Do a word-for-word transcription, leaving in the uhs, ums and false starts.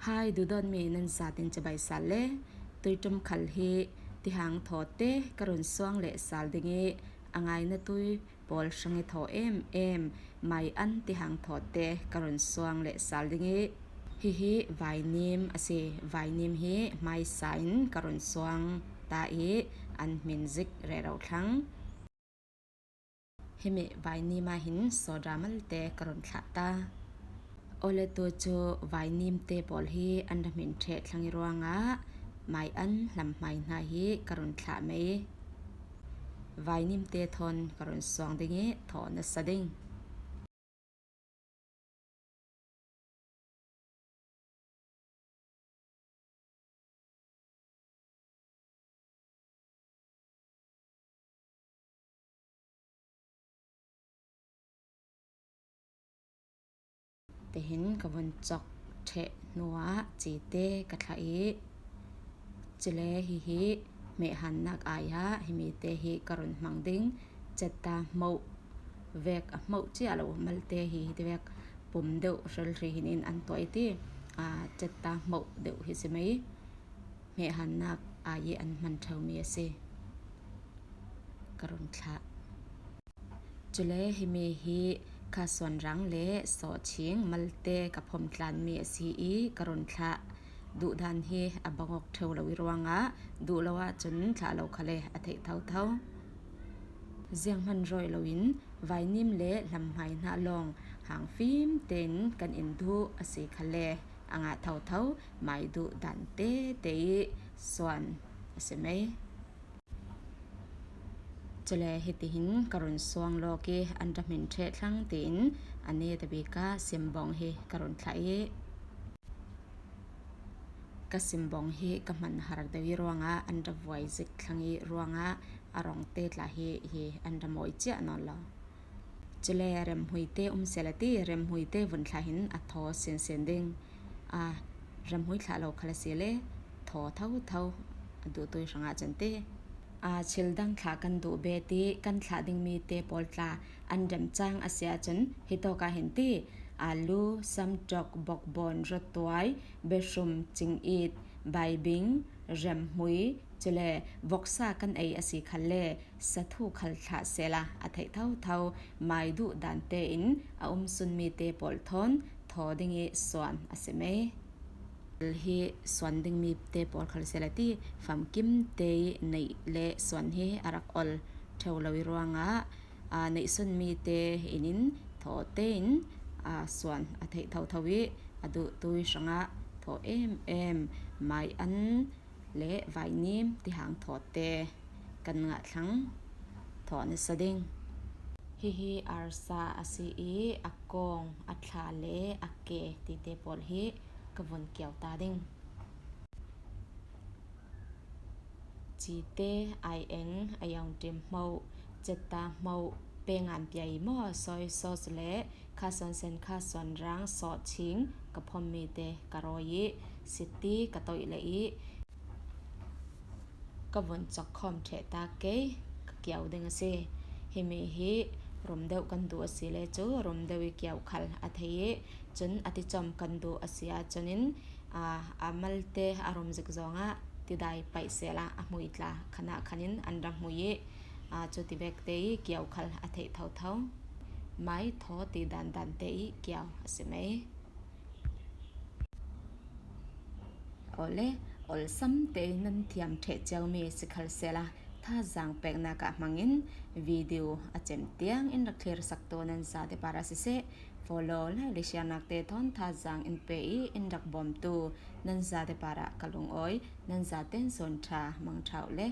Hai duhdawtmi nan zatin cibai sal le, tuiṭum khal hi tihang thawte ka run suang leh sal ding ih, a ngaina tui pawl hrang ih thaw em em, mai an tihang thawte ka run suang leh sal ding ih, hihi vainim a si. Vainim hi hmaisa in ka run suang ta ih, an hmin zik rero thlang. Himi vainim ah hin sawdra malte ka run thlah ta. Awle tu cu vainimte pawl hi an ra hmin ṭheh thlang ih ruangah mai an hlamhmai hna hi ka run thlah mei. Vainimte thawn ka run suang ding ih thaw na sa ding. Tihin ka vun cawk ṭheh hnuah cite ka thlah ih, cule hihi hmehhannak ai ah himite hi ka run hmang ding. Cetta hmoh vek a hmoh cia lo malte hi hiti vek pum deuh hrilhri hin in an tuah ih ti, aa, cetta hmoh deuh hi si mei. Hmehhannak ai ih an hman ṭheumi a si. Ka run thlah. Cule himi hi kha suanrang le sawhching malte ka phom tlanmi a si ih ka run thlah. Duhdan hi a bang awk ṭheu lo ih ruangah duh lo ahcun thlah lo khal le a theih thotho. Zianghman rawih loin vainim le hlamhmai hna lawng hang fim tein kan in duh a si khal le a ngah thotho. Mai duh dan tete ih suan a si mei. Cule hitihin ka run suang lawk ih an ra hmin ṭheh thlang tiin a netabik ah simbawng hi ka run thlah ih, ka simbawng hi ka hman har deuh ih ruangah an ra vuai zik thlang ih ruangah a rawngte tla hi, hi an ra mawi ciah nawn lo. Cule remhmuite um sehla ti, remhmuite vun thlah hin a thaw sinsin ding. Aa, remhmui thlah lo khal a si le thaw thotho, a duhtui hrangah cun ti. Aa, thil dang thlah kan duh bet ih kan thlah dingmi te pawl tla an remcang a si ahcun hitawk ah hin ti. Alu, samṭawk, bawkbawn, rawtuai, biahrum, cingit, baibing, remhmui, cule voksa kan ei a si khal le sathu khal thlah sehla a theih thotho. Mai duh dan tein a um sunmi te pawl thawn thaw ding ih suan a si mei. Hi suan dingmi te pawl khal sehla ti, famkim te ih neih le suan hi a rak ol ṭheu lo ih ruangah, aa, neih sunmi te in in thaw tein, aa, suan a theih thotho ih a duhtui hrangah thaw em em, mai an le vainim tihang thawte kan ngah thlang, thaw na sa ding. Hihi arsa a si ih a kawng, a thla le a ke tite pawl hi ka vun kiau ta ding. Cite, aieng, ayongṭim hmoh, cetta hmoh, pengan piai maw, soy sauce le kha suansen, kha suanrang, sawhching ka phommi te ka rawi ih siti ka toih leh ih ka vun cawk khawm ṭheh ta kei, ka kiau ding a si. Himi hi rum deuh kan duh a si le cu rum deuh ih kiau khal a thei ih, cun a ticawm kan duh a si ahcun in, aa, a malte a rum zik zongah tidai paih sehla a hmui tla khan ah khan in an ra hmui ih, aa, cu tivek te ih kiau khal a theih thotho. Mai thaw ti dandan te ih kiau a si mei. Awle, olsam tein nan thiam ṭheh ciomi si khal sehla, thazaang peknak ah hmangin video a cem tiang in rak thlir saktu nan zate parah siseh, follow, like le share nak te thawn thazaang in pe ih in rak bawmtu nan zate parah ka lungawi. Nan zaten zawn ṭha, mangṭha uh le.